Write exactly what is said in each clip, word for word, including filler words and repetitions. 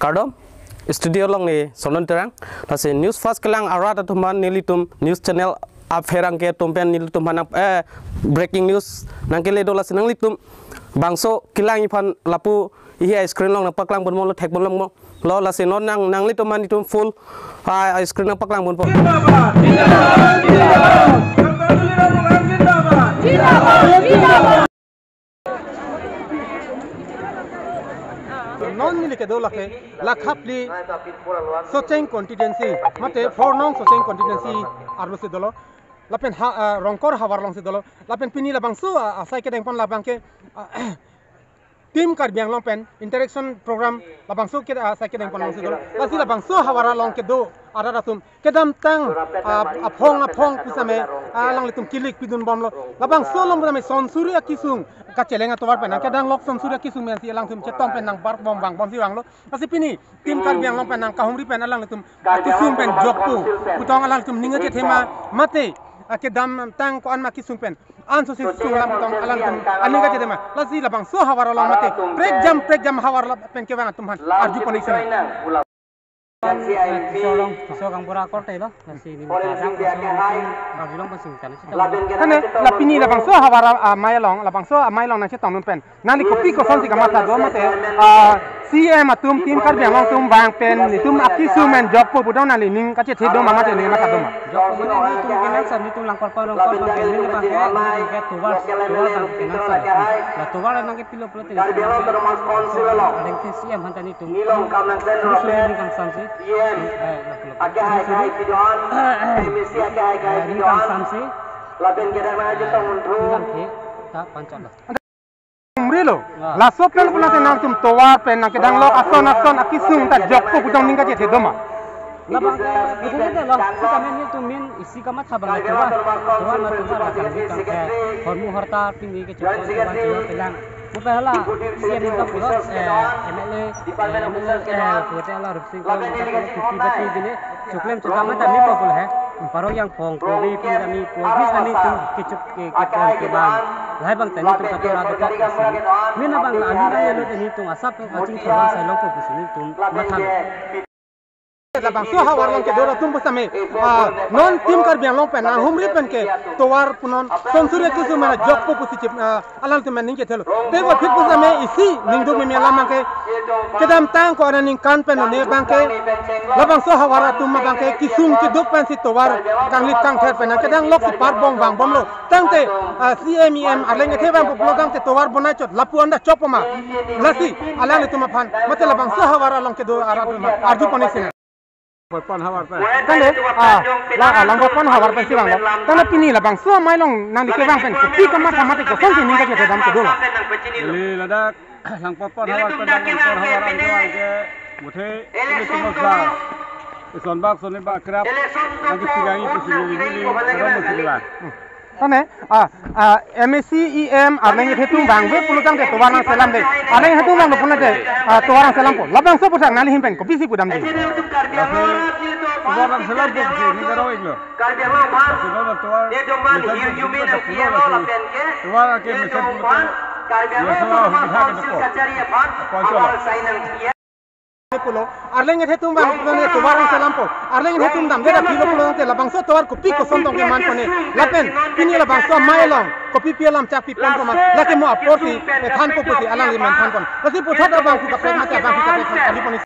Kardom, studio along ne Sonon Terang. Lasi news first kelang arat atum aphan nelitum news channel apherang ke atum pen nelitum aphan nang, eh, breaking news nangkele do, lasi nanglitum bangso kelang aphan lapu ihi a-screen along nangpaklang ponbomlo, thek ponbomlo. Lo lasi non nang, nanglitum aphan itum full, ah, a-screen nangpaklang ponpo. Non neli kedo lake, la khapli Socheng constituency, mate four nong Socheng constituency arlo si dolo. Lapen ha, ah, Rongkor havar along si dolo. Lapen pini labangso, ah, asai kedeng pon labang ke, ah, Team Karbi Anglong pen interaction program labangso ke, ah, asai kedeng pon along si dolo. Lasi labangso havar along kedo arat atum kedamtang, ah, aphong aphong pusitame, ah, alanglitum kilik pidun bomlo. Labangso along pusitame sonsuri akisung kacheleng atovar pen nang kedang lok sonsuri akisung pen si alangtum chetong pen nang bar bom vang bom si vanglo. Lasi pini Team Karbi Anglong pen nang kahumri pen alanglitum akisung pen jokpo putong alanglitum ning kachethe ma mate, ah, kedamtang ko-an ma kisung pen anso si sung alam putong alanglitum aning kachethe ma. Lasi labangso havar along mate prekjam prekjam havar la pen kevang atum aphan arju pon ik sena. Tisorong, tiso kangpura korte lo, lasi neli kajak laso nelitum Karbi Anglong pensi kan si tong. Kane, la pini labangso havar amei along, labangso amei along nangchetong dun pen nangli kopi kosonsi kamatha do mate, ah, C M atum, Team Karbi Anglong atum vang pen nelitum akisung pen jokpo putong nangli ning kachethe do ma mate ning matha do ma? Jokpo mane nelitum kenangsot, nelitum Langkorpon Rongkor abang ke, neli abang ke, neli abang ke tovar, tovar abang ke kenangsot. La tovar nangkepilo pulote nelitum ke, adeng ke C M aphan ta nelitum suri suri ning kangsam si. Eh, la pulo. Suri suri. Eh, ning kangsam si. Ning kangke ta panchot lo. Umri lo. Ah. Laso pen puna te nangtum tovar pen nang kedang lok ason ason akisung ta jokpo putong ning kachethe do ma? Labang ke, betul betul lo. Sitame nelitum main isi kamatha abang tovar. Tovar ma tovar la kangni kangke. Hormu horta pini ke chokpo tovar tovar pelang. Mo pen hala C M ningkan pulo, eh, M L A, eh, M L A, eh, pulote hala Rupsing Teron ningkan pulo fifty bati bine, choklem chokam ta mipo pulo he. Parok yang phong, kobi pin kami, kobi kami tum kechuk ke, ke pon ke bang. Lahai abang ta nelitum katora dokok pusi. Main abang la aning kang lelo ta nelitum asap aching thorang sai longpo pusi nelitum mathang. Labangso havar along kedo atum pusitame, ah, non Team Karbi Anglong pen nanghumri pen ke tovar punon sonsuri akisung mena jokpo pusi chip, ah, alanglitum ning kethelo. Tebonphit pusitame isi ningduk mimi alam abang ke kedamtang ko-an aningkan pen ne abang ke labangso havar atum abang ke kisung keduk pensi tovar kanglit kangther pen nang kedang lok si par bom vang bomlo. Tangte, ah, C M E M arleng kethe vangpo pulo tangte tovar bonai chot lapu anda chokpo ma? Lasi alanglitum aphan mate labangso havar along kedo arat atum aphan arju pon ik sena. Langkorpon havar pen. Tangte, ah, la, ah, Langkorpon havar pensi vanglo. Tangte pini labangso amei along nangli kevang pen kopi kamatha mate kosonsi ning kachethe dam kedo lo? Neli ladak Langkorpon havar pen, Langkorpon havar anjo anke muthe nelitum la ison bak sonni bak krap nangkepilangji pusi neli neli karam pusi neli. Hmm. Tangte, ah, ah, M A C E M arleng kethe atum vangve pulo tangte tovar nangselam de. Arleng kethe atum vanglo pulote, ah, tovar nangselampo. Labangso aphuthak nangli ahin pen kopisi pudamji? Laso tovar nangselampo pusi neli karo iklo. Laso tovar nangselampo pusi neli karo iklo. Tovar ake mesen pulo. Laso hubidha kedo ko. Apa aja lo? Pulo, arleng kethe atum vang pulo ne tovar nangselampo. Arleng kethe atum damde ra pilo pulo tangte labangso tovar kopi koson tong keman pon ne. Lapen pini labangso amei along kopi pi alam chak piponpo ma? Lake mo aporsi, eh, thanpo pusi alangli men thanpon. Lasi puthot abangphu kaprek mate abangphu kaprek than arju pon ik.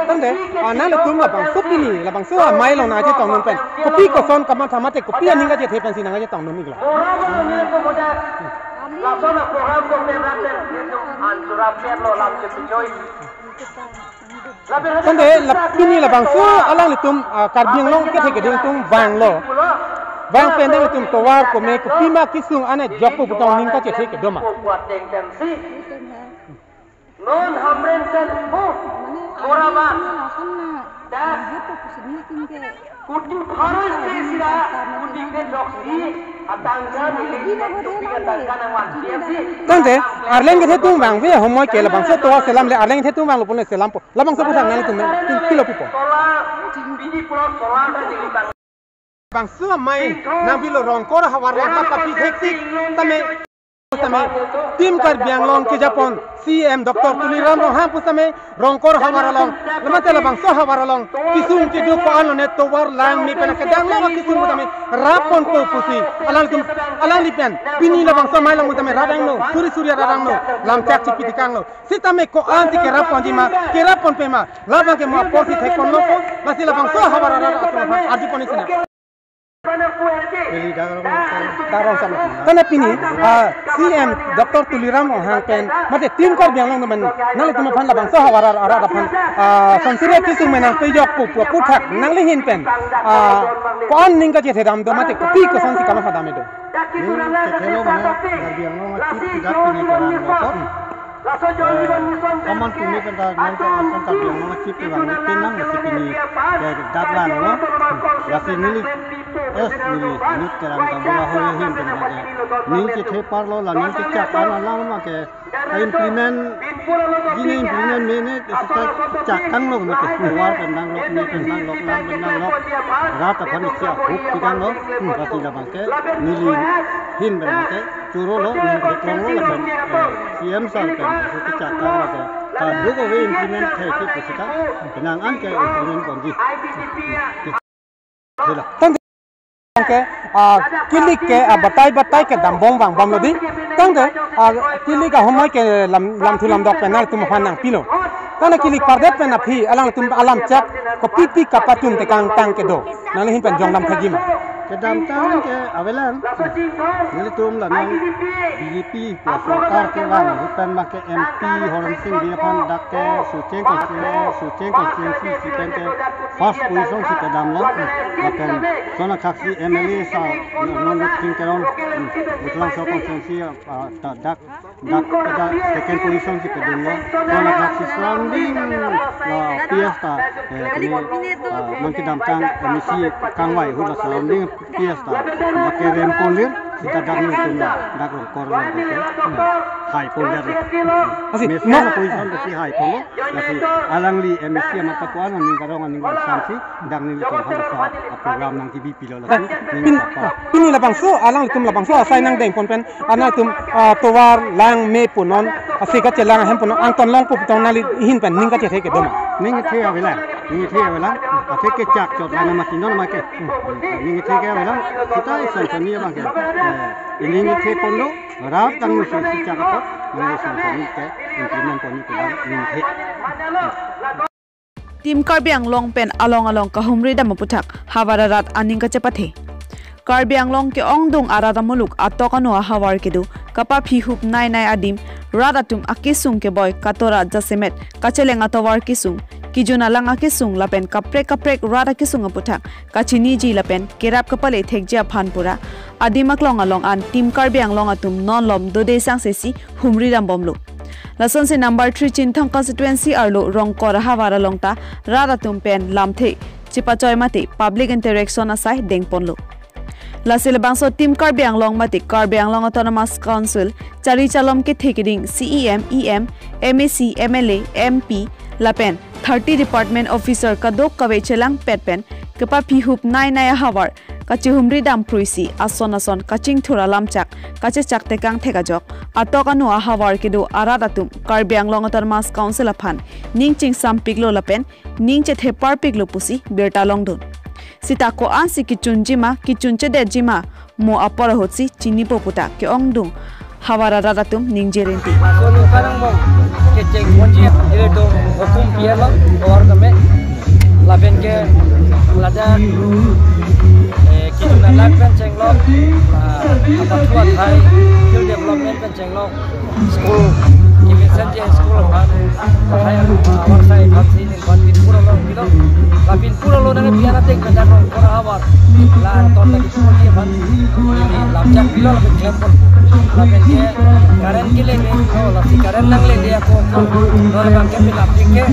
Tangte, ah, nanglitum labangso pini labangso amei along nangchetong dun pen kopi koson kamatha mate kopi aning kachethe pensi nangchetong dun iklo? Tangte la pini labangso alanglitum, ah, Karbi Anglong kethe keding atum vanglo. Vang pen nanglitum tovar kome kopima kisung ane jokpo putong ning kachethe kedo ma? Non hamren sen ho, koraba. Dak. Kuti pharoi se sira, kuti ke doksi, atangka nili, kuti ke tangka nang wan, biar si. Tangte, arleng kethe atum vangve ahomoi ke labangso tovar selam le, arleng kethe atum vanglo pulo selampo. Labangso aphuthak nanglitum pen pilo pupo? Solar, bidi pulo solar ta nili bang. Bangso amei nangpilo Rongkor havar along kapi theksi tame. Sitame Team Karbi Anglong kejapon C M Doctor Tuliram Ronghang pusitame Rongkor havar along, lamate labangso havar along kesung keduk ko-an lone tovar lang me pen kedang lo kesung pusitame rappon po pusi alangtum, alangli pen pini labangso amei along pusitame rat angno, suri suri rat angno, lamchak chipi tekang lo. Sitame ko-ansi kerap ponji ma, kerap ponpe ma, labang ke mo aporsi thekpon lo po, lasi labangso havar arat atum aphan arju pon-ik sinang. Eli darong, darong sama. Tane pini, ah, C M Doctor Tuliram Ronghang pen, mate Team Karbi Anglong temen, nanglitum aphan labangso havar arat aphan, ah, sonsuri kesung me nangpejok pu, pu, aphuthak, nangli ahin pen, ah, ko-an ning kachethe dam do mate kopi kosonsi kamatha dam do. Ning kethelo mane Karbi Anglong a-chief dak pini kelang lo ko. Eh, kaman tumi penta nang ke ason Karbi Anglong a-chief kevang ni pen nang lasi pini ke dak lang lo. Lasi neli, es neli, nut kelang tambura ho ya hin pen nang ke. Ning chethe par lo la ning kechak an alam ma ke implement, jine implement me ne sita chak kang lo mate. Tovar pen dang lok, me pen dang lok, lang pen dang lok. Rat aphan isi ahup si dang lo. Lasi labang ke neli ahin pen ke choro lo, ning keklong lo lapen, eh, C M sir pen, so kechak kang lo ke, kadokave implement thek ke pusita, penang an ke implement ponji. Hela. Tangte ke, ah, kilik ke, ah, batai batai ke dambom vangbom lo di. Tangte, ah, kilik ahomoi ke lam, lamthu lamdok pen nangtum aphan nangpilo. Tangte kilik pardet pen aphi, alangtum alamchak, kopi pi kapachun tekang tang kedo. Nangli ahin pen jongdam thekji ma. Kedamtang ke avelang. Nelitum la non B J P ke sorkar kevang ahut pen ma ke M P Horen Sing Bey aphan dak ke Socheng constituency, Socheng constituency si pen ke first position si kedam lo. Lapen sona khaksi M L A sa non King Teron, Butlang so constituency, ah, ta dak dak dak second position si kedun lo. Sona khaksi surrounding, ah, P S ta, eh, kini, ah, non kedamtang M A C kangvai ahut la surrounding P S ta, dak ke rem ponlir, sita dak nelitum la, dak Rongkor along ke, hmm, hai ponlir. Lasi, mesen no, position ke si hai pon lo, lasi alangli M A C amat tapuan aning karong aning kangsam si, dak nelitum aphan sa program nangkebi pilo lasi, ning pin-, apa. Pini labangso, alangtum labangso asai nangdeng pon pen, alangtum, ah, tovar lang me punon, asi kachelang ahem punon, angton long pu puton nangli ahin pen ning kachethe kedo ma. Ning kethe avelang, ning kethe avelang, athe kechak chot lang ma kinon ma ke. Ning kethe ke avelang, sita ison soni abang ke. Eh, ning kethe pon lo, rat tang musi si chak apot, nang ison soni ke implement pon ni pulang ning kethe. Team Karbi Anglong pen along along kahumri dam aphuthak havar arat aning kachepathe. Karbi Anglong ke-ongdung arat amuluk atok ano ahavar kedo kapaphi hupnei nei adim rat atum akesung keboi katora jasemet kacheleng atovar kesung, kejun alang akesung lapen kaprek kaprek rat akesung aphuthak kachiniji lapen kerap kapale thekji aphan pura adim aklong along an Team Karbi Anglong atum non lom dode sangse si humri dambomlo. Lasonsi number three Chinthong constituency arlo Rongkor ahavar along ta rat atum pen lamthe chepachoi mate public interaction asai dengponlo. Lasi labangso Team Karbi Anglong mate Karbi Anglong Autonomous Council chari chalom kethe keding C E M, E M, M A C, M L A, M P lapen thirty department officer kadokave chelangpet pen kapaphi hupnei nei ahavar kachehumri dam phruisi ason ason kachingthur alamchak kachechak tekang thek ajok atok ano ahavar kedo arat atum Karbi Anglong Autonomous Council aphan ning chingsampiklo lapen ning chetheparpiklo pusi birta longdun. Sita ko-ansi kechunji ma, kechunchedetji ma, mo apor ahutsi chinipo pu ta ke-ongdung havar arat atum ningje rinti. Laso ningkan angbong kechengponji, ilitum hukum P M lo, government. Lapen ke ladak, eh, kejun alang pen chenglok, ah, apa tua thai, skill development pen chenglok, school, kemesen je school aphan, hai, ah, ahavar sai aphan si ningkan pinpur along pilo. La pinpur along nang biana teng pen dak Rongkor ahavar. La angton lagi pun dia aphan. Ini lamchak pilo lapen klempon. Lapen ke current ke lele, oh, lasi current nanglele ako. Non abang ke pinapdik ke,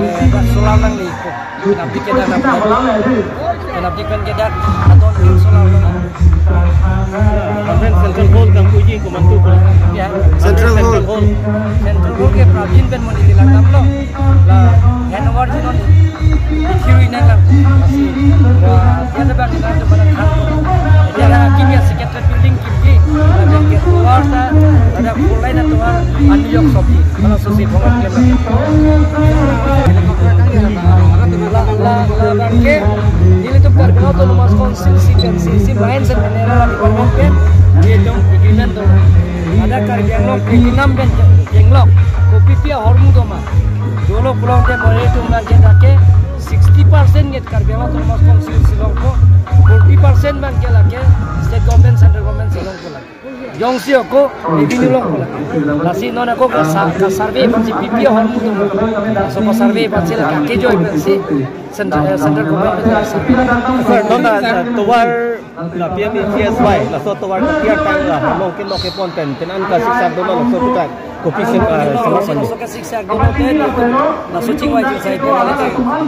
eh, dak solar nangle ako. Pinapdik ke dak, pinapdik pen ke dak, aton ke solar nangle. Conference Central Hall kam uji komantu ko. Ya. Central Hall. Central Hall. Central Hall ke Pravin pen monit lang damlo. La handover jinon. Kiri nang lang. Lasi, wah, dia ada bang, dia ada bang. Dia ada kimia secretary building kimia. Ada yang Ada mulai na tuan aniyok sopi, kalau susi pongan kena. La, la, labang ke, nelitum Karbi Anglong Autonomous Council si pen si, si main sen general department pen, dia dong agreement dong. Ada Karbi Anglong Platinum pen jenglok, kopi pi ahormu doma. Dolo pulang ke mulai tum lagi dake, sixty percent nget Karbi Anglong Autonomous Council si longpo, forty percent bang ke lake, state government, central government si longpo lagi. Jongsi ako revenue longpo lagi. Lasi non ako ka sa-, ka survey pensi P P O hormu doma. Laso ka survey pensi lake kejoi pensi center, eh, center government pensi survey. Sir, non na, eh, tovar la P M E G S Y, laso tovar ka tiar tang la, long ke long ke pon pen, pen an ka siksa dolo laso pukat. Kopi sim, eh, sama laso, sama. Laso ka siksa dolo pen, laso chingvai chingsai dolo,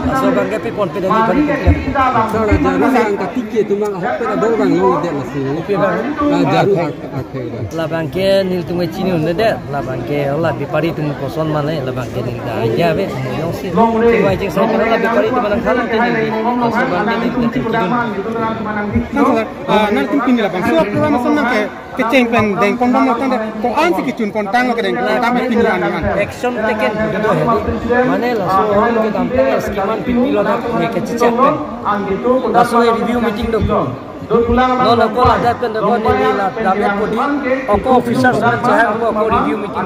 laso bang ke pi pon pen, pen, pen. Sir, la jaru sa ang ka ticket tum bang ahok pen ador bang long det lasi. Kopi bang? Ah, jaru hak. Labang ke nelitum ke chini un-e det, labang ke la bepari atum koson mane, labang ke neli ta idea ave, mo jongsi. Chingvai chingsai la bepari atum nangkhalang te neli, laso bang ke neli ta chingki dun. Nang sir, ah, nangtum pini labangso program ason nang ke kecheng pen dengpon bomlo tangte, ko-an si kechun pon tanglo kedeng pon tang pini an an. Action taken do hedi. Mane laso hong kedam tang scheme an pipilo dak ne kechechak pen. Laso review meeting do. Non ako ladak pen doko neli la damet podi, ako officers man chehang ako, ako review meeting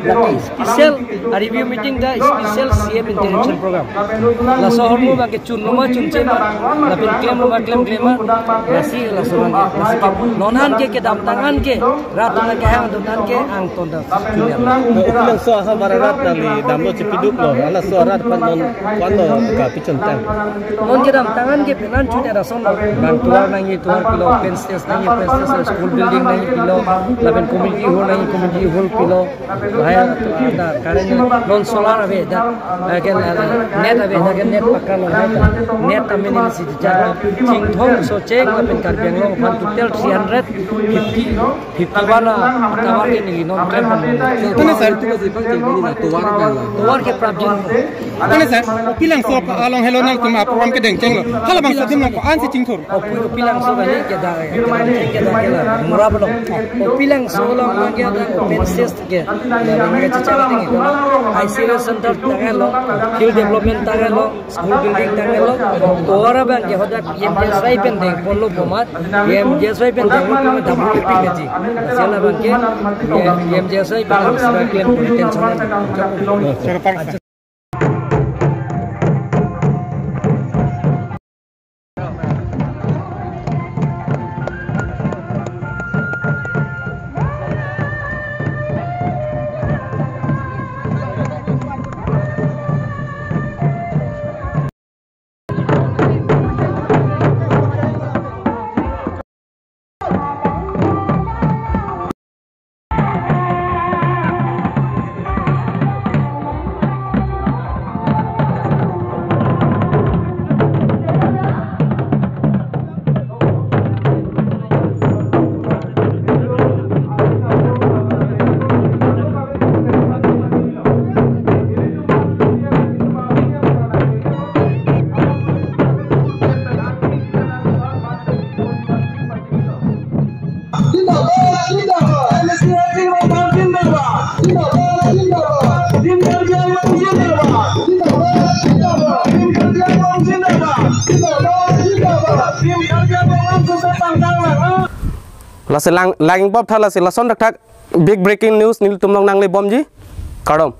doko. Lake special, ah, review meeting ta special C M interaction program. Laso ahormu bang ke chun loma chunche ma, lapen klem loma klem klem ma, lasi laso bang ke, lasi ke. Non an ke kedam tang an ke, rat na kehang dun an ke, angton ta. Opilangso ahamar arat nangli damlo chepiduklo, halaso arat aphan non ko-anlo kapachun tang? Non kedam tang an ke penan chun ada som bang tovar nangji tovar pilo, open stage nangji open stage, school building nangji pilo, lapen community hall nangji community hall pilo, lahai ada current non solar ave, da, eh, ke, eh, net ave, da ke net pakka lo, lahai ta net ta mini si ja, chingthom so cheng lapen Karbi Anglong aphan total three hundred fifty fifty-one a tovar ke neli non klem pon. Tone sir, tu kasi pang cheng ni na tovar bang la. Tovar ke prapjin. Tone sir, Opilangso along helo nangtum a program kedeng chenglo. Halabangso adim along ko-an si chingthur? Opi-, Opilangso kali keda, keda, keda, keda. Mura belong. Opilangso along lagi ada open stage ke. Yang kecil-kecil ini. I C R center tanglo, skill development tanglo, school building tanglo. Tovar abang ke hodak P M G S Y pen dengponlo bomat, P M G S Y pen dengponlo bomat W P P G. Sela abang ke, P M G S Y pen dengponlo bomat. Zindabad, zindabad. M S C I T Workers zindabad. Zindabad, zindabad. Team Karbi Anglong zindabad. Zindabad, zindabad. Team Karbi Anglong zindabad. Zindabad, zindabad. Team Karbi Anglong langsung ke pangkang lang. Lasi lang, lang bop tha lasi lason thakthak big breaking news nelitum along nangle bomji. Kardom.